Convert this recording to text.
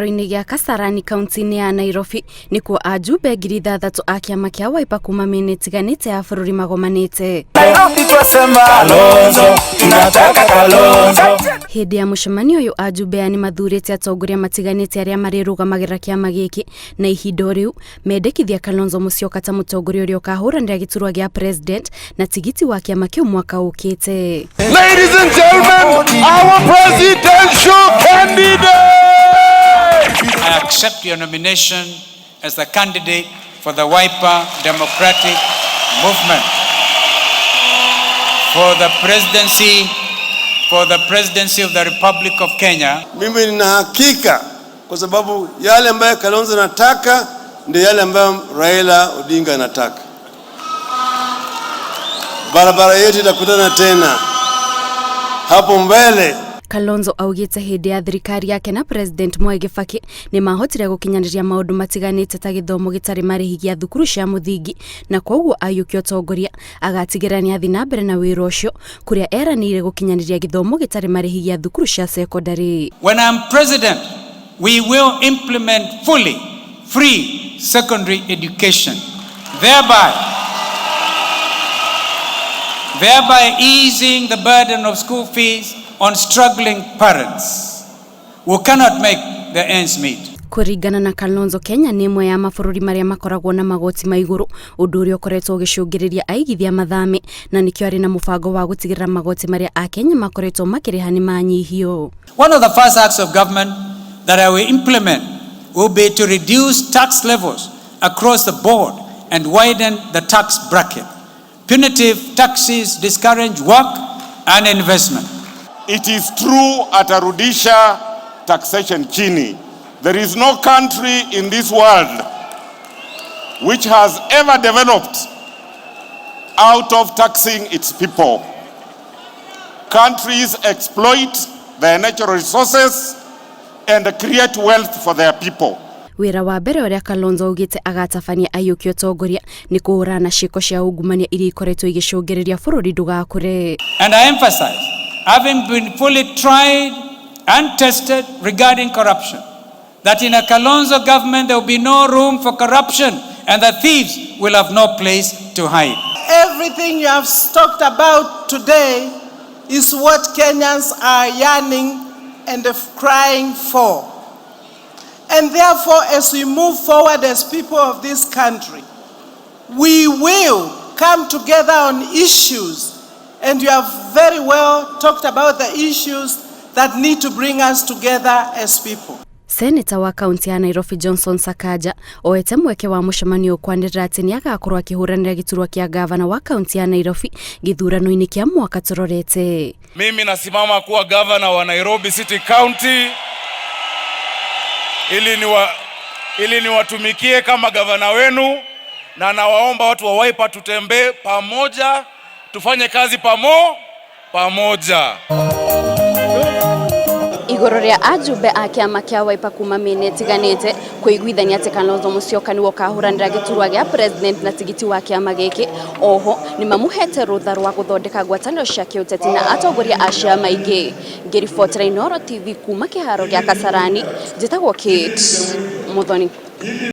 Kĩharo-inĩ gĩa Kasarani kaunti-inĩ ya Nairobi nĩkuo ajumbe 6,000 a kĩama kĩa Wiper kuma mĩena ĩtiganĩte ya bũrũri magomanĩte. Nairobi twasema Kalonzo, tunataka Kalonzo. Hĩndĩ ya mũcemanio ũyũ, ajumbe aya nĩ mathurĩte atongoria matiganĩte arĩa marĩrũgamagĩrĩra kĩama gĩkĩ, na ihinda o rĩu mendekithia Kalonzo Musyoka ta mũtongoria ũrĩa ũkahũranĩra gĩturwa gĩa president na tigiti wa kĩama kĩu mwaka ũkĩte. Ladies and gentlemen, our presidential candidate! I accept your nomination as the candidate for the Wiper Democratic Movement for the presidency of the Republic of Kenya. Mimi nina hakika kwa sababu yale ambayo Kalonzo anataka ndio yale ambayo Raila Odinga anataka. Barabara yetu itakutana tena hapo mbele. Kalonzo augĩte hĩndĩ ya thirikari yake na President Mwai Kibaki nĩ mahotire gũkinyanĩria maũndũ matiganĩte ta gĩthomo gĩtarĩ marĩhi gĩa thukuru cia mũthingi, na koguo aiyũkia ũtongoria agatigĩrĩra nĩ athiĩ na mbere na wĩra ũcio, kũrĩa eranĩire gũkinyanĩria gĩthomo gĩtarĩ marĩhi gĩa thukuru cia sekondarĩ. When I'm president, we will implement fully free secondary education, thereby easing the burden of school fees on struggling parents who cannot make the ends meet. Kũringana na Kalonzo, Kenya nĩ ĩmwe ya mabũrũri marĩa makoragwo na magoti ma igũrũ, ũndũ ũrĩa ũkoretwo ũgĩcũngĩrĩria aigithia mathame, na nĩkĩo arĩ na mũbango wa gũtigĩrĩra magoti marĩa akenya makoretwo makĩrĩha nĩ manyihio. One of the first acts of government that I will implement will be to reduce tax levels across the board and widen the tax bracket. Punitive taxes discourage work and investment. It is true atarudisha taxation chini. There is no country in this world which has ever developed out of taxing its people. Countries exploit their natural resources and create wealth for their people. Wĩra wa mbere ũrĩa Kalonzo augĩte agatabania aiyũkia ũtongoria nĩ kũhũrana na ciĩko cia ungumania iria ikoretwo igĩcũngĩrĩria bũrũri ndũgakũre. And I emphasize, having been fully tried and tested regarding corruption, that in a Kalonzo government there will be no room for corruption and the thieves will have no place to hide. Everything you have talked about today is what Kenyans are yearning and crying for. And therefore, as we move forward as people of this country, we will come together on issues. And you have very well talked about the issues that need to bring us together as people. Seneta wa kaunti ya Nairobi Johnson Sakaja oete mweke wa mũcemanio kwanĩrĩra atĩ nĩ agakorwo akĩhũranĩra gĩturwa kĩa gavana wa kaunti ya Nairobi gĩthurano-inĩ kĩa mwaka tũrorete. Mimi nasimama kuwa gavana wa Nairobi City County ili niwatumikie kama gavana wenu, na nawaomba watu wa Wiper tutembee pamoja, tufanye kazi pamoja. Igũrũ rĩa ajumbe a kĩama kĩa Wiper kuma mĩena ĩtiganĩte kũiguithania atĩ Kalonzo Musyoka nĩwe ũkahũranĩra gĩturwa gĩa president na tigiti wa kĩama gĩkĩ, oho nĩ mamũhete rũtha rwa gũthondeka ngwatanĩro cia kĩũteti na atongoria a ciama ingĩ. Ngĩribotera Inooro TV kuma kĩharo gĩa Kasarani, njĩtagwo Kate Muthoni.